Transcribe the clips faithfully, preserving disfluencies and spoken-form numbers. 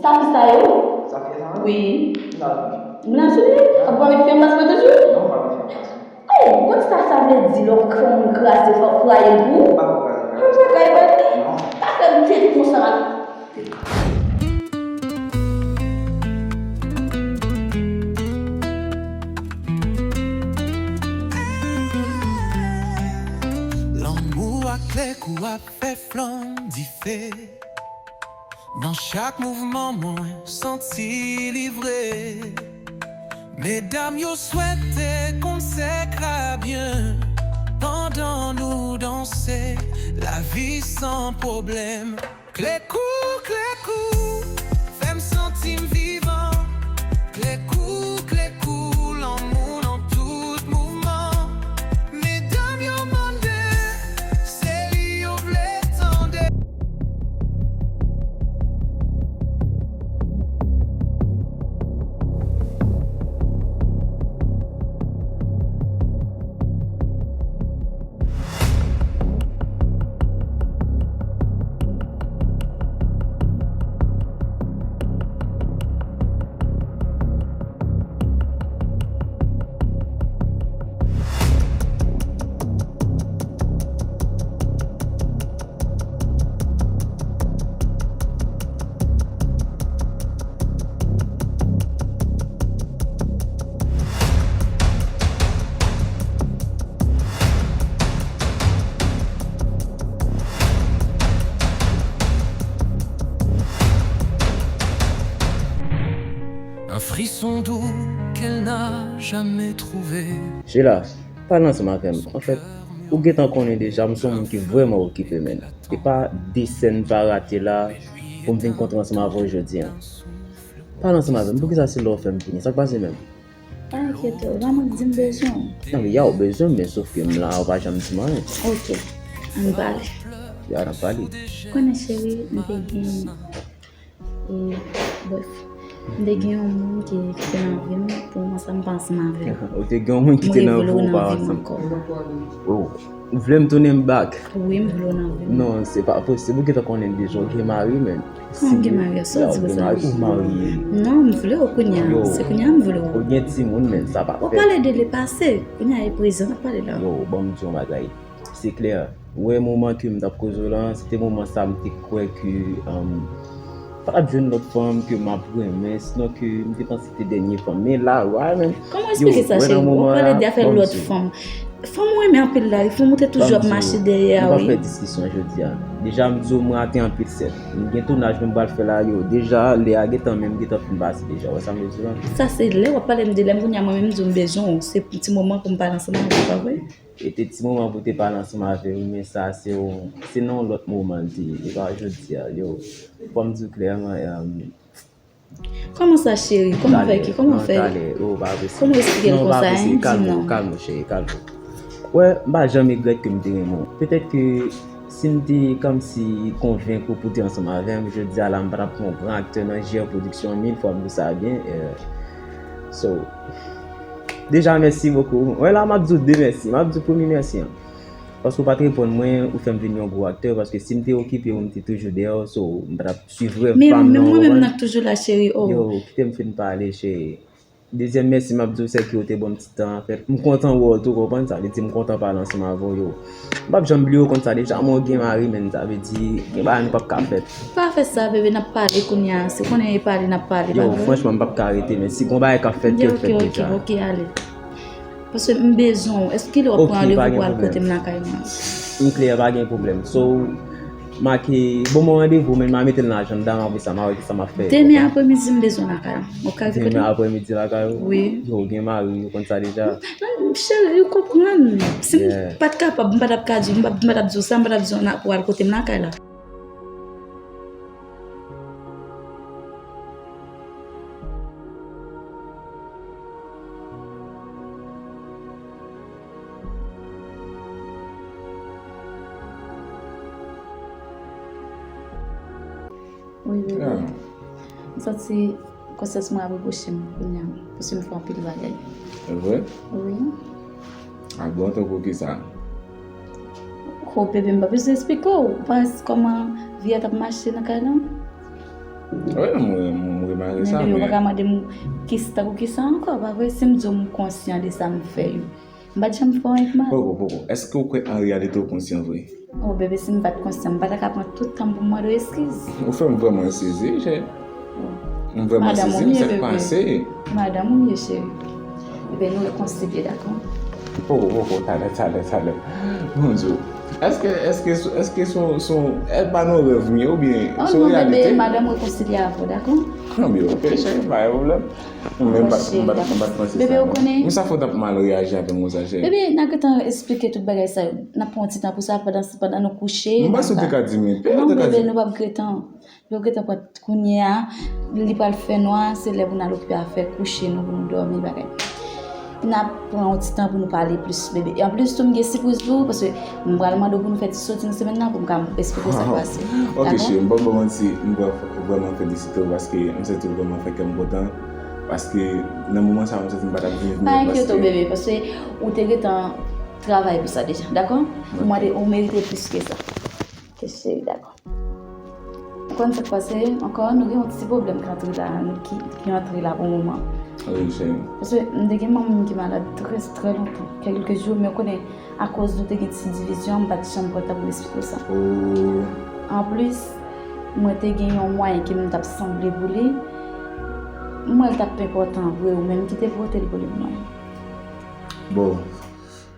Sa ki sa yo? Sa ki sa? Wi. Sa ki? Moun ap sou li? Ap ba met fè anfas mwen toujou? Non, pa met fè anfas. Oh, ou konn sa sa vle di lè w kran moun kraze fò w fraye l pou ou? Pa fò kraze. Ou pa kay fraye li? Non. Pa fè m tèt konsa la. Lanmou a klè kou ap fè flanm dife. Nan chak mouvman mwen santi li vre. Medam yo swete konn sekrè a byen. Pandan nou danse, lavi san pwoblèm. Klekou, klekou, fè m santi m vivan. Klekou, klekou, lanmou nan tout mouvman. Medam yo mande, se li yo vle tande. Un frisson doux qu'elle n'a jamais trouvé. Sheila, pale ansanm avè m. Anfèt, ou gentan konnen deja, m se yon moun ki vrèman okipe, menn. E pa de sèn m pa rate la pou m vin kontre ansanm avè w jodi a. Pale ansanm avè m, poukisa se la w fè m vini? Sa k pase menm? Pa enkyete w, pa mank di m bezwen w. Non, men ya, w bezwen m, men sof ke m la, ou pa janm di m anyen. Oke, ann pale. Ya, n ap pale. Konnen cheri, m te gen, e, brèf, m te gen yon moun ki, ki te nan vi m, pou moman sa m pa ansanm avè l. Ou te gen yon moun ki te nan vi w, ou pa ansanm. Mwen revle w nan vi m ankò. Oh, ou vle m tounen m back? Wi, m vle w nan vi m. Non, se pa posib. Ou gentan konnen deja w gen mari, men. Kòman m gen mari a? Sa w di konsa? Ou marye. Non, m vle w kounye a. Se kounye a m vle w. Ou gen timoun, men sa pa fèt. Ou pale de lepase. Kounye a e prezan n ap pale la. Yo, ban m di w yon bagay. Se klè. Ou wè moman ke m t ap koze w la, se te moman sa m te kwè ke, um, pa t ap jwenn lòt fanm ke m ap renmen, sinon ke m te panse se te dènye fanm. Men la, right, man. Kòman eksplike sa, cheri? Ou pale de afè lòt fanm. Fanm ou renmen anpil la, fanm ou te toujou ap mache dèyè a, wi. Ban m di w, nou pa fè diskisyon jodi a. Deja, m di w, m rate anpil sèt. M gen tounaj mwen m pral fè la, yo. Deja, lè a gentan menm gentan fin pase deja. Ou wè sa m vle di la? Sa se lè w ap pale m de lè m kounye a, mwen menm m di w m bezwen w. Se ti moman pou m pale ansanm avè w, pa vre? E te ti moman pou te pale ansanm avè w, men sa se yon, se nan yon lòt moman l te ye, e pa jodi a, yo. Fò m di w klèman, em, Kòman sa, cheri? Kòman fè ki? Kòman fè? Talè, talè. Oh, pa posib. Kòman eksplike l konsa, hein? Di m non. Kalme w, kalme w, cheri, kalme w. Wè, m pa janm regrèt ke m te renmen w. Petèt ke si m te kòmsi konvenk ou pou te ansanm avè m, jodi a la, m pa t ap pran yon gran aktè nan J R Production, mil fwa m di sa byen. Eh, so, deja, mèsi bokou. Wè la, m ap di w de mèsi. M ap di w premye mèsi an. Paske w pa t reponn mwen, ou fè m vin yon gwo aktè, paske si m te okipe w, m te toujou dèyè w, so, m pa t ap swiv rèv pa m nan, ou konprann? Men mwen menm nan k toujou la, cheri, oh. Yo, kite m fin pale, cheri. Dezyèm mèsi m ap di w, se ke w te ban m ti tan, anfèt. M kontan wè w tou, konprann? Sa vle di m kontan pale ansanm avè w, yo. M p ap janm bliye w konn sa deja, mwen gen mari, men sa vle di, gen bagay nou p ap ka fè. Pa fè sa, bebe, n ap pale kounye a. Si w konnen e pale, n ap pale, pa vre? Yo, franchman, m p ap ka rete, men si gon bagay k ap fèt, ke l fèt deja. Ok, ok, ok, ale. Paske m bezwen w. Èske kilè w ap pran randevou pou al kote m lakay mwen? M klè, pa gen pwoblèm. So, make, bon, mwen randevou, men m a mete l nan ajanda m, apre sa, m a wè kisa m ap fè. Demen apremidi, m bezwen w lakay mwen. Ou ka vin kote m? Demen apremidi lakay ou? Wi. Yo, ou gen mari, ou konn sa deja? Non, cheri, ou konprann. Si m pa t kapab, m pa t ap ka di w, m pa, m pa t ap di w sa, m pa t ap di w pou w al kote m lakay la. Wi, wi, wi. M santi konsyans mwen ap repwoche m kounye a, paske m fè anpil bagay. E vre? Wi. A bon, tankou kisa? Ho, bebe, m pa bezwen eksplike w. Ou pa wè kòman vi a t ap mache nan kay lan? Wi, m, m, m remake sa, men bebe, ou pa ka mande m kis-, tankou kisa ankò, pa vre? Si m di w m konsyan de sa m fè yo, m pa t janm fè w anyen ki mal. Poko, poko. Èske w kwè an reyalite w konsyan vre? Oh, bebe, si m pa t konsyan, m pa ta ka pran tout tan pou m mande w eskiz. Ou fè m vrèman sezi, cheri. M vrèman sezi, m sèk pase. Madanm ou m ye, cheri. Bebe, nou rekonsilye, dakò? Poko, poko, talè, talè, talè. Bondye. Èske, èske, èske se yon, se yon, e pa nan rèv m ye oubyen se yon reyalite? Non, bebe, madanm rekonsilye avè w, dakò? Non, bebe, ok, cheri, pa gen pwoblèm. Men m pa t, m pa t, m pa t panse sa, non. Bebe, ou konnen. Men sa fè w t ap mal reyaji avè m konsa, cheri. Bebe, n a gentan esplike tout bagay sa yo. N ap pran yon ti tan pou sa pandan, pandan nou kouche. M panse w te ka di m, non, bebe, nou p ap gentan. Lè w gentan pran kounye a, li pral fè nwa, se lè pou n al okipe afè kouche nou, pou nou dòmi, bagay. N ap pran yon ti tan pou nou pale plis, bebe. E anplis tou, m gen sipriz pou ou, paske m pral mande w pou nou fè ti soti nan semèn nan, pou m ka esplike w sa k pase. Ok, cheri, m p ap ba w manti, m vrè-, vrèman felisite w, paske m santi w vrèman fè kè m kontan, paske nan moman sa a, m santi m pa t ap viv mwen, paske. Pa enkyete w, bebe, paske ou te gentan travay pou sa deja, dakò? Ou mande, ou merite plis ke sa. Ok, cheri, dakò. Ou konn sa k pase ankò, nou gen yon ti pwoblèm k antre la, nou ki, ki antre la pou moman. Wi, cheri. Paske m te gen manman m ki malad trè, trè lontan, kèlke jou, men ou konnen, akoz nou te gen ti divizyon, m pa t janm pran tan pou m esplike w sa. Oh. Anplis, mwen te gen yon mwayen ke m t ap sanble pou li. M wè l t ap enpòtan vre, ou menm ki te pote l pou li pou mwen. Bon,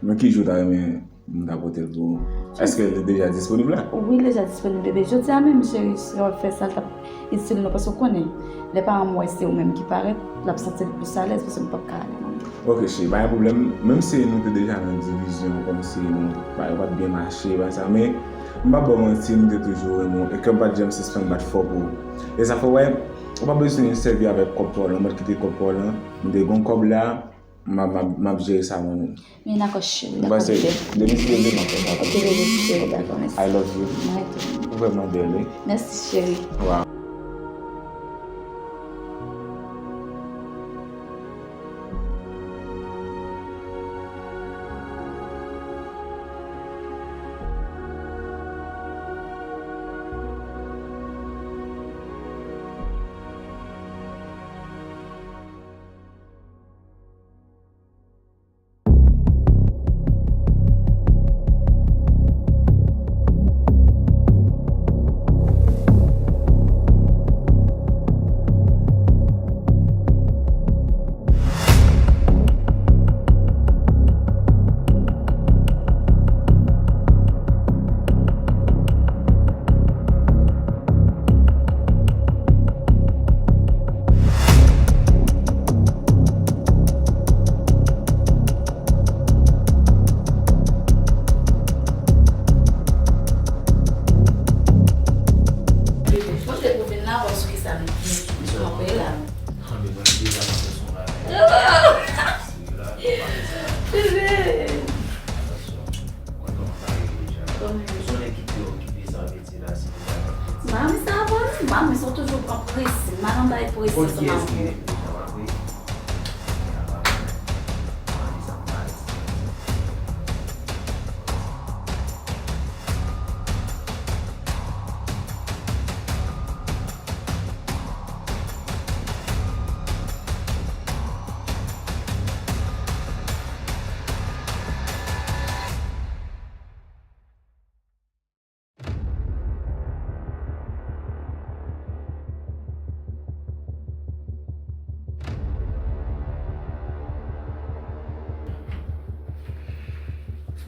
men ki jou w ta renmen m ta pote l pou ou. Èske l deja disponib la? Wi, l deja disponib, bebe. Jodi a menm, cheri, si w ap fè sa, l t ap itil nou, paske w konnen, lè paran m wè se ou menm ki parèt, l ap santi l plis alèz, paske m p ap ka ale manman. Ok, cheri, pa gen pwoblèm. Menm si nou te deja nan divizyon, kòmsi nou, bagay yo pa t byen mache, bagay sa, men m p ap ba w manti, m te toujou renmen w, e kè m pa t janm sispann bat fò pou ou. E sa fè w wè, ou pa bezwen sèvi avèk kòb pa w lan, m pa t kite kòb pa w lan, m te gen kòb la, m ap, m ap, m ap jere sa mwen menm. Men dakò, cheri, dakò, bebe. Demen si Bondye, m ap fè sa. Ok, bebe, cheri, dakò, mèsi. I love you. Mwen tou. Ou vrèman bèl, wi. Mèsi, cheri. Wow. Mwen te pou vin la, wè sou kisa m kanpe la. Bebe. Mami, sa va? Mami, sa toujou pran prese. Madanm bay prese, sa mami.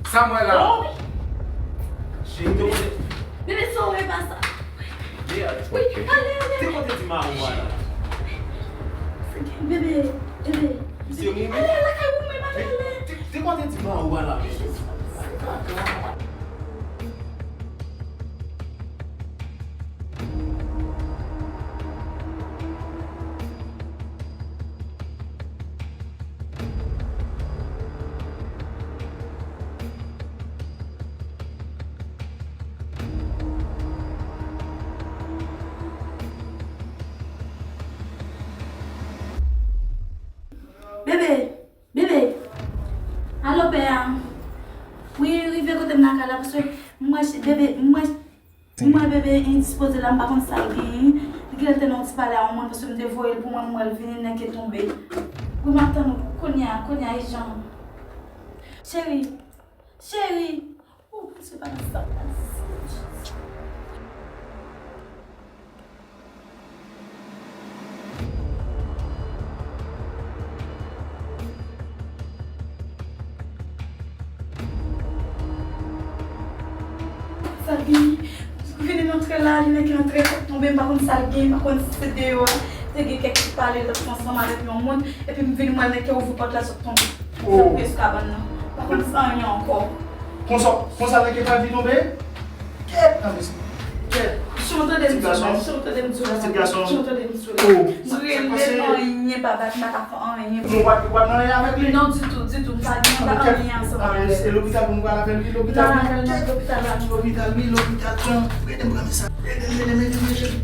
Sa m wè la. Oh! Cheri, te konte. Bebe, sa w wè pa sa. Wi, ale, ale. Te konte di mari w a la. Bebe, bebe. Misye mouri. Ale, ale, lakay ou menm, ale, ale. Te, te konte di mari w a la, men. Jezi. Bebe, bebe. Alo, pè a. Wi, rive kote m nan kay la, paske m wè bebe, m wè M wè bebe endispoze la, m pa konn sa l genyen. Li Gen lè l te nan yon ti pale a yon moun, paske m te voye l pou mwen, m wè l vini, nèg yo tonbe. Wi, m ap tann ou kounye a, kounye a, Ijan. Cheri, cheri. Oh, Bondye, pa nan sa. Sa vini, vini antre la, li nèk antre, tonbe, m pa konn sa l gen, m pa konn si se deyò a. Te gen kèk ti pale, l t ap fè ansanm avèk yon moun, epi m vin wè nèk yo ouvri pòt la, sot tonbe. Sa preske kabann nan. M pa konn anyen ankò. Konsa, konsa nèg yo pa di tonbe? Kèt, nan mesye. Kèt. Jan w tande m di w la, jan w tande m di w la, jan w tande m di w la. Oh. M rele anyen, papa, m pa ka fè anyen. Nou pa, pa nan anyen avèk li? Non, ditou, ditou. M pa gen anyen ansanm avè l. E lopital pou nou pral avè l, wi, lopital. Nan, nan, nan, lopital la. Lopital, wi, lopital, pran. Ede m pran sa. Ede m, ede m, ede m, ede m.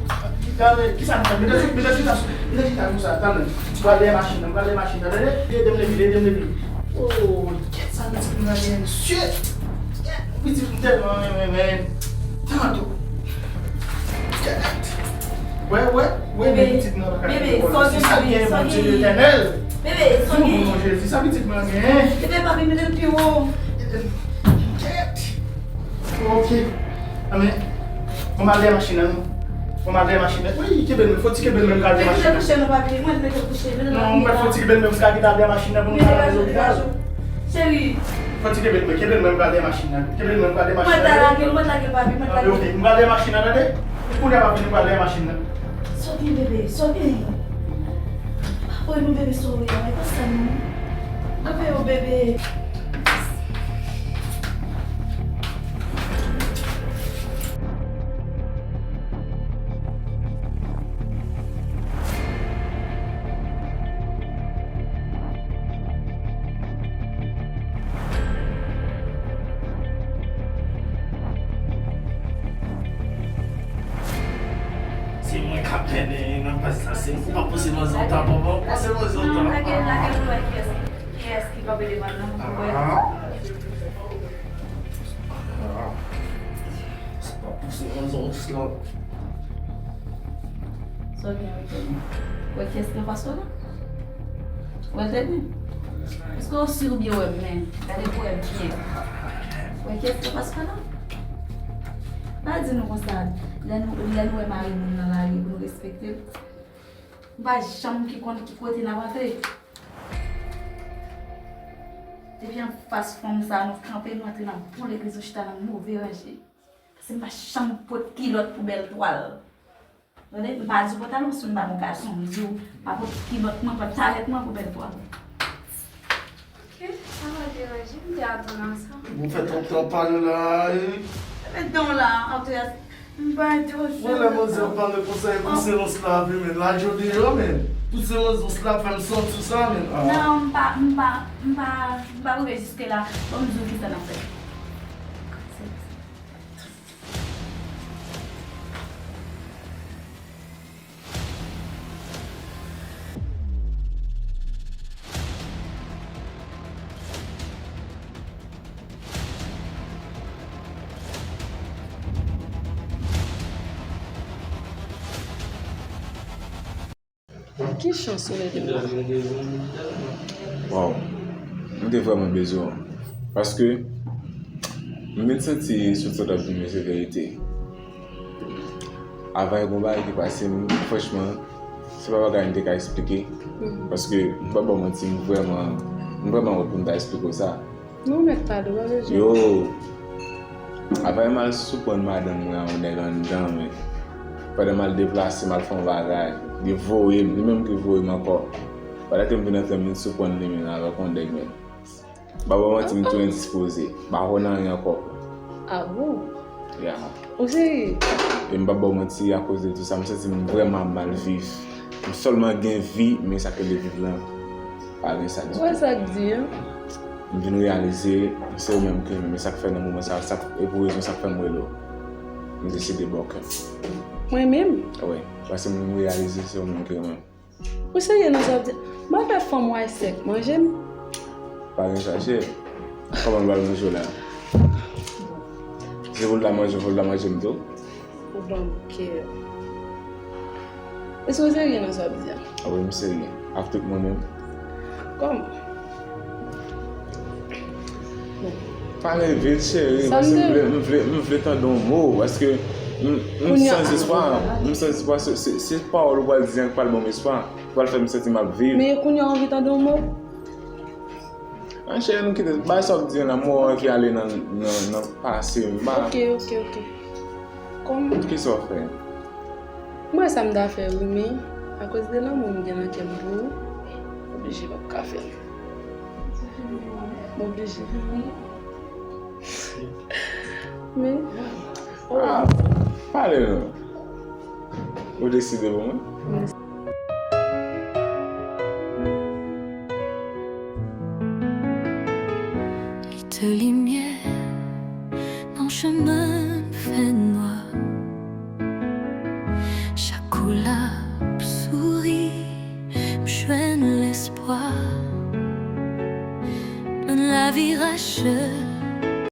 Talè, kisa nou fè? Mete chita, mete chita, mete chita konsa, talè. M pral dèyè machin nan, m pral dèyè machin nan, tande? Ede m leve, ede m leve. Oh, kèt sa pitit mwen gen, mesye. Kèt, pitit mwen tèlman renmen, men. Tande. Kèt. Wè, wè, wè, men pitit mwen pa ka fè lekòl. Bebe, sa w gen, Bondye Letènèl. Bebe, sa w gen? Jezi, sa pitit mwen gen. Bebe, papi, mete l pi wo. Kèt. Ok. Anben, bon, m al dèyè machin nan, non. Bon, m al dèyè machin nan. Wi, kenbe l men, fò ti kenbe l men, m pral dèyè machin nan. Mete l kouche, non, papi. Mwen, mete l kouche. Mete l nan. Non, mwen fò ti kenbe l men, m pral kite al dèyè machin nan pou nou pral al lopital. Cheri. Fò ti kenbe l men, kenbe l men, m pral dèyè machin nan. Kenbe l men, m pral dèyè machin nan. Mwen ta lage l, mwen ta lage l, papi, mwen ta lage l. Ok, m pral dèyè machin nan, tande? Pou kounye a, papi, m pral dèyè machin nan. Sa w gen, bebe? Sa w gen? Oy, non, bebe, sa w ye a, e pa sa, non. Kanpe yo, bebe. Se mwen k ap mennen nan pas la, se ou pa pouse manzè w ta, papa, ou pouse manzè w ta. Non, lage l, lage l pou wè kiyès, kiyès ki kanpe devan l nan. Ah. Ah. Se pa pouse manzè w slan. Sa w gen avèk tèt mwen? Wè kiyès ki anfas ou la? Wè tèt mwen? Èske w si w byen wè m men? Gade pou wè m byen. Wè kiyès ki anfas ou la? Pa di nou konsa, lè nou, lè nou wè mari moun nan lari pou nou respekte l. M pa janm ki konn ki kote n ap antre. Depi anfas fanm sa a nou kanpe, nou antre nan bon legliz, nou chita nan move ranje. Paske m pa janm pot kilòt pou bèl twal. Tande, m pa di w pantalon, si m pa bon gason, m di w, pa pot kilòt mwen, pantalèt mwen pou bèl twal. Ok, sa pa deranje, m te atann a sa. Bon, fè twòp tan pale la, e. Met dan w la, Andreas, m pa di w. Mwen, lè manzè ap pale konsa, e pou silans la, wi, men, lage w deyò, men. Pou silans la, fè m santi sa, men. Ah. Non, m pa, m pa, m pa, m pa rive jiske la. Bon, m di w kisa n ap fè. Ki chan solèy te pran? Waw, mwen te vrèman bezwen w. Paske, mwen vin santi sot sot ap vin, men se verite. Avan, e gon bagay ki pase m, franchman, se pa bagay m te ka eksplike. Mhm. Paske, m p ap ba w manti, m vrèman, m vrèman wont pou m ta eksplike w sa. Non, mèt pale, pa bezwen. Yo, avan m al siprann madanm mwen a yon nèg anndan, men pandan m al deplase, m al fè yon bagay, li voye m, li menm ki voye m ankò. Pandan ke m vin antre, m vin siprann li menm avèk yon nèg, men. M p ap ba w manti, m tou endispoze. M pa konn anyen ankò. Ah bon? Ya. Ou serye? E m p ap ba w manti, akoz de tou sa, m santi m vrèman ap mal viv. M sèlman gen vi, men sa k rele viv lan, pa gen sa ditou. Ou wè sa k di an? M vin reyalize, se ou menm ke m renmen. Men sa k fè nan moman sa, sa k, e pou rezon sa k fè m rele w. M deside ba w kè m. Mwen menm? Wi, paske m reyalize se ou menm ke m renmen. Ou serye nan sa w ap di? M pa fè fanm w ay sèk manje m. Pa gen sa, cheri. Kòman l pral manje w la? Se pou l ta manje, pou l ta manje m tou. Ou ban m kè. Èske w serye nan sa w ap di a? Ah wi, m serye. Avèk tout moun menm. Kòman? Pale vit, cheri, paske m vle, m vle, m vle tande yon mo, paske m, m san zespwa, m san zespwa, se, se, se pawòl ou pral di an k pral ban m espwa, ou pral fè m santi m ap viv. Men kounye a w anvi tande yon mo? An cheri, nou kite, bay sa w ap di an la, mwen anvi ale nan, nan, nan pase m, ba. Ok, ok, ok. Kòm Kisa w fè? Mwen sa m ta fè wi, men akoz de lanmou m gen nan kè m pou ou, m oblije p ap ka fè l. M oblije. Men, Ah, pale non. Ou deside pou mwen? Li te limyè nan chemen fè nwa. Chak kou l ap souri, m jwenn lespwa. Nan lavi rache,